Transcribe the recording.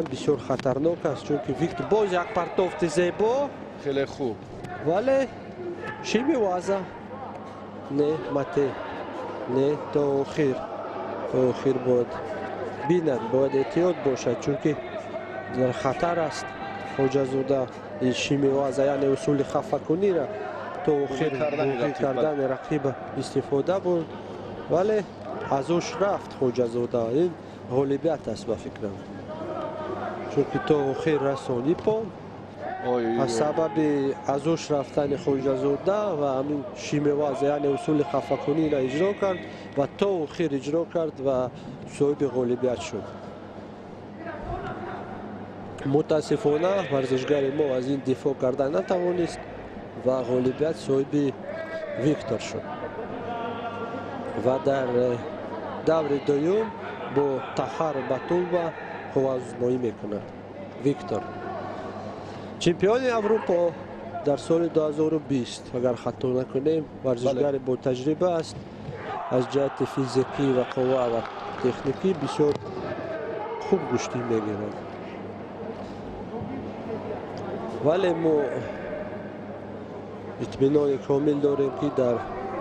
Бисёр хатарнок аст, чунки Виктор боз як партофти зебо. Хеле хуб. Вале шимеваза не мате не, то охир, то охир бояд бинад, бояд эҳтиёт бошад, чунки дар хатар аст Хоҷазода. Шимеваза, яъне усули хафакунира то охир буғӣ кардани рақиба истифода бурд, вале аз ҳуш рафт Хоҷазода. Ин ғолибият аст, ба фикрам, чунки то охир расон иппон. Аз сабаби аз ҳуш рафтани Хоҷазода ва ҳамин шимеваз, яъне усули хафакуниро иҷро кард ва то охир иҷро кард ва соҳиби ғолибият шуд. Мутаассифона, варзишгари мо аз ин дифоъ карда натавонист ва ғолибият соҳиби Виктор шуд ва дар даври дуюм бо Тахар Батулба қувваозмоӣ мекунад. Виктор чемпиони Аврупо дар соли 2020, агар хато накунем, варзишгари ботаҷриба аст. Аз ҷиҳати физикӣ ва қувва ва техникӣ бисёр хуб гӯштӣ мегирад, вале мо итминони комил дорем, ки дар